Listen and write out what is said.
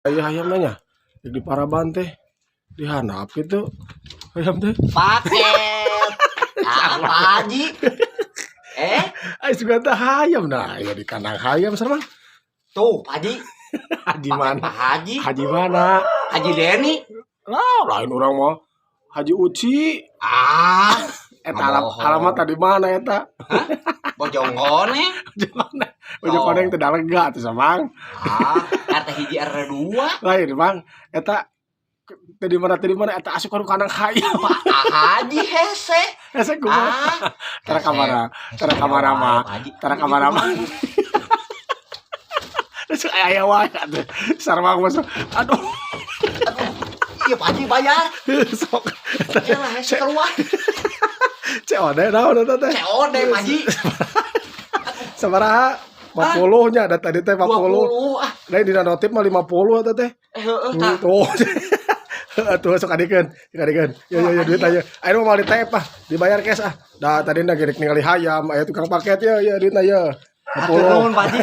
Aya hayam nya di paraban teh, di handap gitu hayam teh. Paket. Ah, Pak Haji. Eh, Ay, suka teh hayam, nah ya di kandang hayam sama. Tuh, Pak Haji. Haji Paket. Mana? Pak Haji. Haji mana? Haji Denny. Lah, lain, urang mah Haji Uci. Ah, eta alam, Ngabohong. Alamat tadi mana eta? Bojongkoneng. Haji mana? Bojongkoneng teh lega tuh samang. Ah, RT 1 RT 2. Lain, Bang, eta tadi mana, tadi mana eta asup ka kandang hayam? Pak Haji hese. Hese kumaha? Ah, Tara ka mana? Tara ka mana mah? Pak Haji. Tara ka mana mah? Terus aya wae atuh. Sarwang masuk. Aduh, Iya, Pak Haji bayar. Sok. Ya lah, hese keluar. COD naon eta teh? COD, Pak Haji. Sabaraha? 40 nya, da tadi teh 40. 20 ah. Lain, dina notif mah 50 eta teh. Eh, heueuh tah. Tuh. Tuh, sok adikeun, sok adikeun. Ya ya ya, duit aja. Ayo mau di TP ah, dibayar cash ah. Dah tadi na gerek ningali hayam, aya tukang paket ya ya duitna ya. Hatur 50. nuhun, Pak Haji.